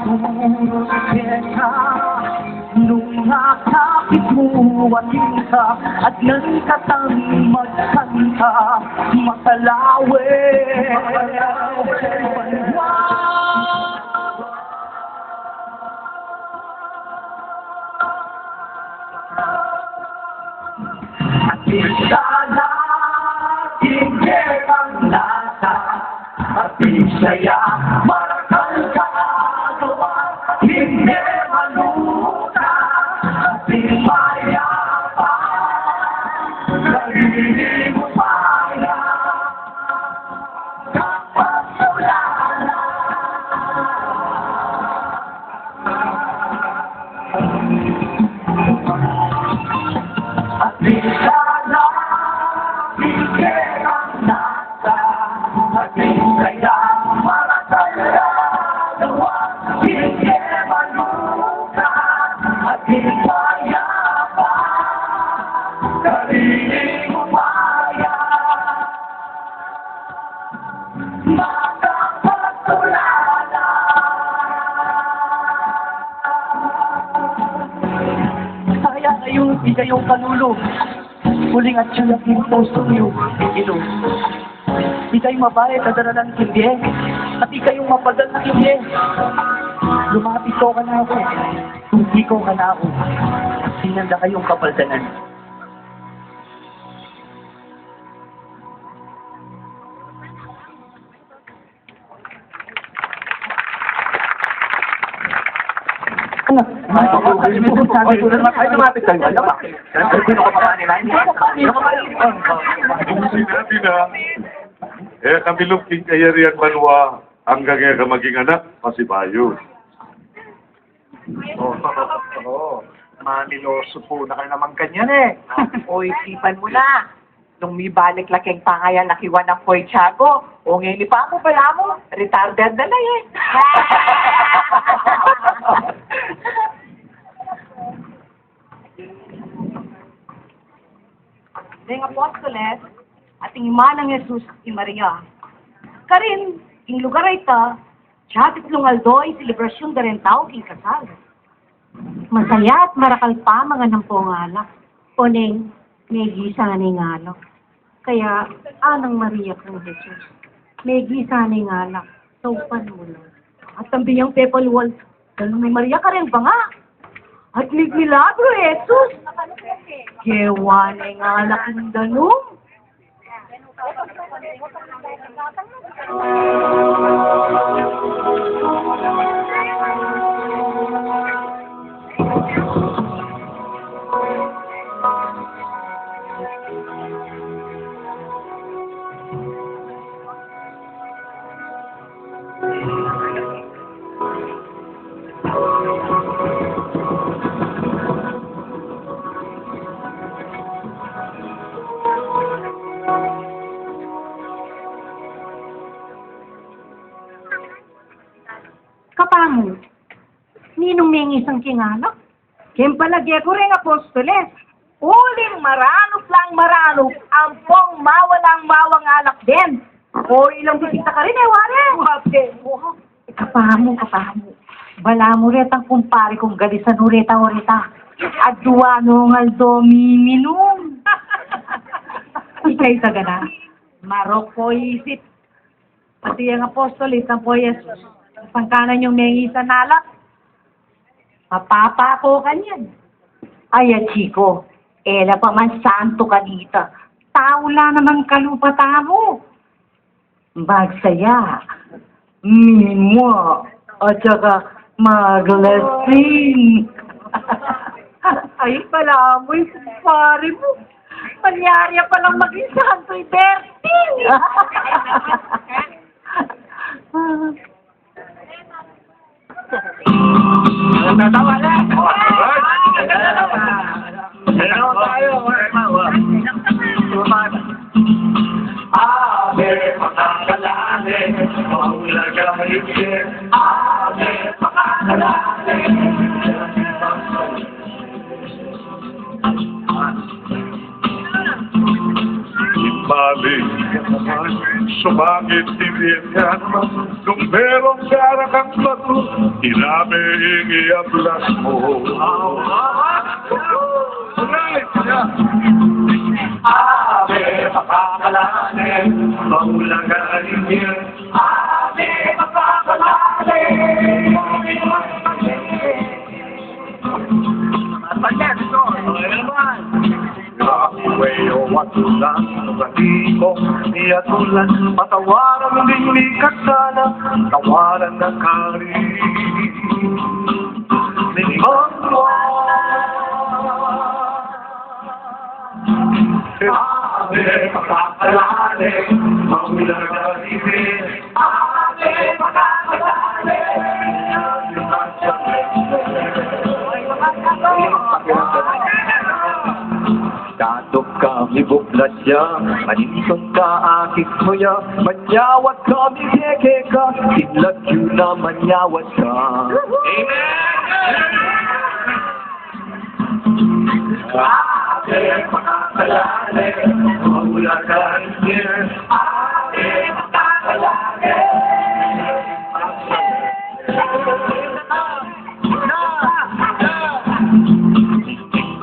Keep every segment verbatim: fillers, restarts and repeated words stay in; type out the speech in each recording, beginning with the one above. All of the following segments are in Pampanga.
Durus keka, nung nakapit mu atin ka, agnan katang magkanta, makalawe. At isa na, hindi ang nasa, at isaya, marakal ka, gawa, hindi maluta, at ipayapa, sarili mo pala. Kaya kayung ikayung kalulu, uling atyu ya king pusu yu, Ginu. Ikayung mabayat a daralan king bie, at ikayung mapagal na king bie. Lumapit ko kanaku, tuki ko kanaku, at dinan da kayung kapaldanan. Ano? Ay, lumapit kayo. Ano ba? Sinabi na, e ka milub king kayarian banua, anggang e ka maging anak, pasibayu. O, o, o. Maniloso pu na ka naman kanyan e. O, isipan mu na. Nung mibalik la keng pangayan na kiwan nang Poy Tiago, o ngeni pa mu, balamu retarded na la e. Deng apostoles, ating ima nang Jesus i Maria. Karin, king lugar a ita, dyapitlung aldo ing selebrasyun da reng tau king kasal. Masaya at marakal pa mangan ampong alak. Oneng, megisa ne ing alak. Kaya, a nang Maria kang Jesus, megisa ne ing alak, saupan mu la. At tambing yang papal wall, danum i Maria kareng banga. At migmilagru i Jesus. Gewa ne ing alak ing danum. Kapa mu, ninung mengisang king alak? Keng palage ku reng apostoles, uling maranup lang maranup, ampong mawalang mawang alak den. O, ilang bisita karin e, wari. Wape. Kapa mu, kapa mu. Balamu retang kumpari kung galisan, o reta, o reta. Adua nung aldo miminum. Ikay tagana. Marok ko isip. Pati yang apostoles, ampo Jesus, sangkanan yung mengisang alak. Mapapa ko kanyan. Ay, a, chiko, e la pa man santo kanita. Tau la naman kalupa tamu. Magsaya, mimua, at saka maglasing. Ay, balamu ing kumpari mu. Manyari ya palang maging santo i Berting. Nagtatawa na. Pero tayo, Ave, makakalale, maulagang ligid. Ave, makakalale. Aling, sumakit si Vivian, nung merong darakang batu, tinabi ing iablas mu. Ave, mapapalalim, maulagang Ave, mapapalalim. Way o watulan, nung alikong ni atulan, patawaran ding ni kasala, tawaran na kari. Minimang Ave, mapapalalim, maulagang Ave, mapapalalim. Daduk kami buklat ya, manintun ka akit mu ya, manyawad kami kekeka, tinlagyu na manyawad ka. Amen! Ave, mapapalalim, maulagang Ave, mapapalalim.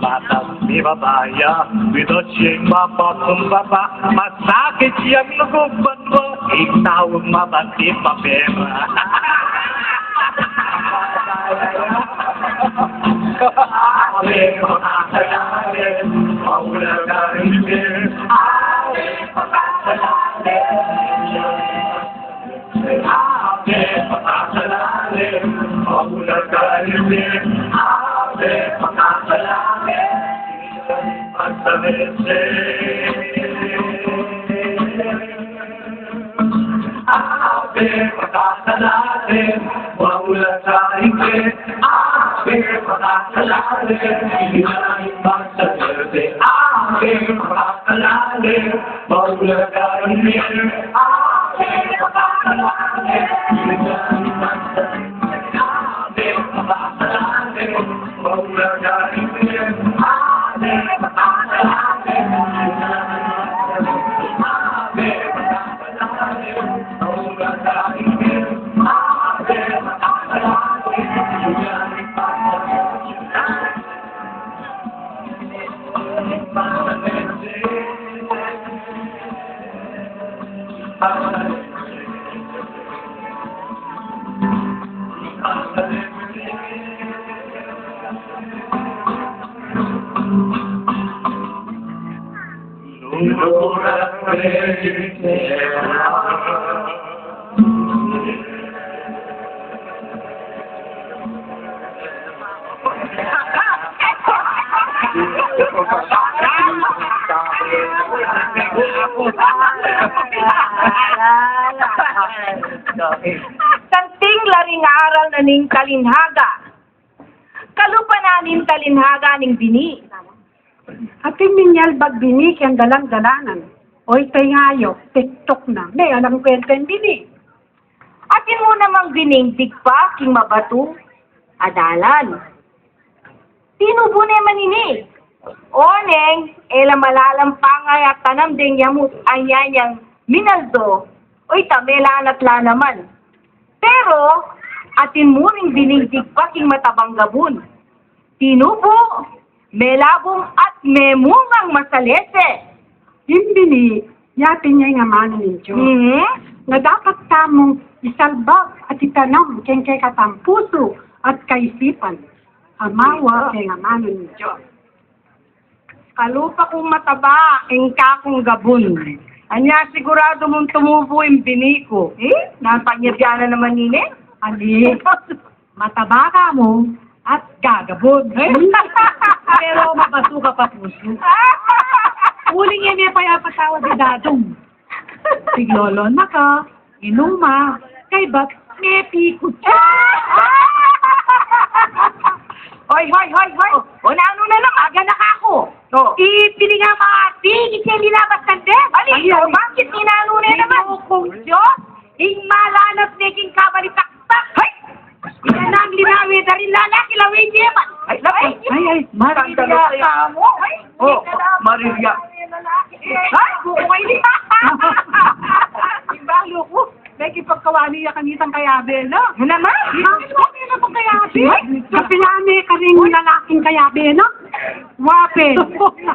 Batang mi babaya, without shame, mapakumbaba, masakit yang lugub banwa, ikaw mabati pa pera. Ave, mapapalalim, maulagang Ave, mapapalalim. Ave, mapapalalim, maulagang Ave, mapapalalim. Ave, mapapalalim, maulagang Ave, mapapalalim. Ave, mapapalalim, maulagang Ave, mapapalalim. Ave, mapapalalim, maulagang Ave, mapapalalim. Ave, mapapalalim, maulagang Ave, mapapalalim. Santing la ring aral na ning talinhaga. Kalupa na ning talinhaga ning bini. Atin minyalbag bini keng dalan-dalanan, o itay ngayo, tiktok na, me alam kwenta ing bini. Atin mu namang bining digpa king mabatu a dalan. Tinubu ne man ini. O neng, e la malalampang a tanam deng yamut a nyanyang minaldo, o ita melanat la naman. Pero atin mu ring bining digpa king matabang gabun. Tinubu, melabung at memungang masalese. Ing bini, ya pin ya ing amanu ning Dios. Mhm. Nga dapat tamung isalbag at itanam keng kekatang pusu at kaisipan. Amawa keng amanu ning Dios. Kalupa kung mataba ing kakung gabun, anya siguradu mung tumubu ing bini ku. Eh? Napanyabyan na naman ini. Ani? Mataba ka mu at gagabun. Eh? Pero mabasu ka pa pusu. Uling yan e payapatawad i dadung. Tiglolon na ka, inuma, kaybat mepikut ka. Hoy, hoy, hoy, hoy! O nanu na naman? Aga na ka ku. O. Ipili nga mati, iti linabas na de. Ay, o, bakit? Inanu na naman? Ginung Dios, ing malanat ne king kabalitaktak. Hoy! Nang linawi, darin lalaki, lawi ne man. Ay, ay, ay, Maria. Ay, o, Maria. Ay, buko kayo. Ibalu ku, may kipagkawani ya kanitang kayabe, no? Ano naman? Bakit mo kayo na pagkayabe? Kasi namin karing lalaking kayabe, no? Wape.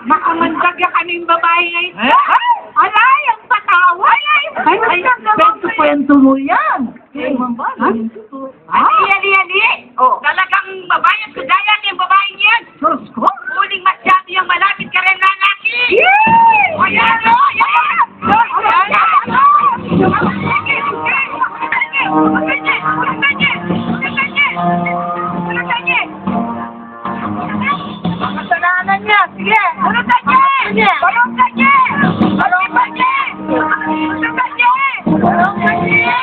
Makamandag ya kaming babae ngayon. Eh? Alay, ang patawa. Ay, ay, ay, ay, kwento-kwento mo yan. Ay, mamba, ha? Ano yan? Ali, ali, ali. Oh. Talagang babae at kagaya ng babaeng yan. Diyos ko. Uling masyado yang malapit ka rin lalaki. Yay! O, yan, o, yan. Kasalanan niya. Sige. Bulutan niya. Bulutan niya. Bulutan niya. Bulutan niya. Bulutan niya.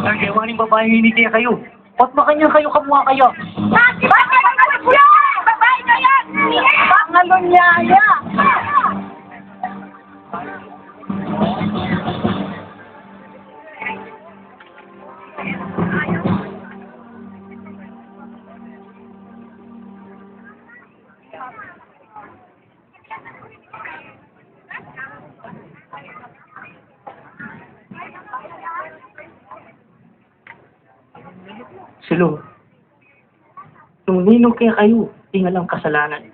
Ang gawa ning babaeng ini kaya kayo. Ba't makanyan kayo kamukha kaya? Bakit? Bakit? Babae na yan! Pangalunyaya! Silo, nung ninung kaya kayo, tingalang kasalanan,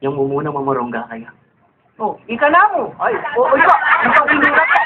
yang mumunang mamarungga kaya. O, ika na mu. Ay, o, o, ika. Ika, tinura ka.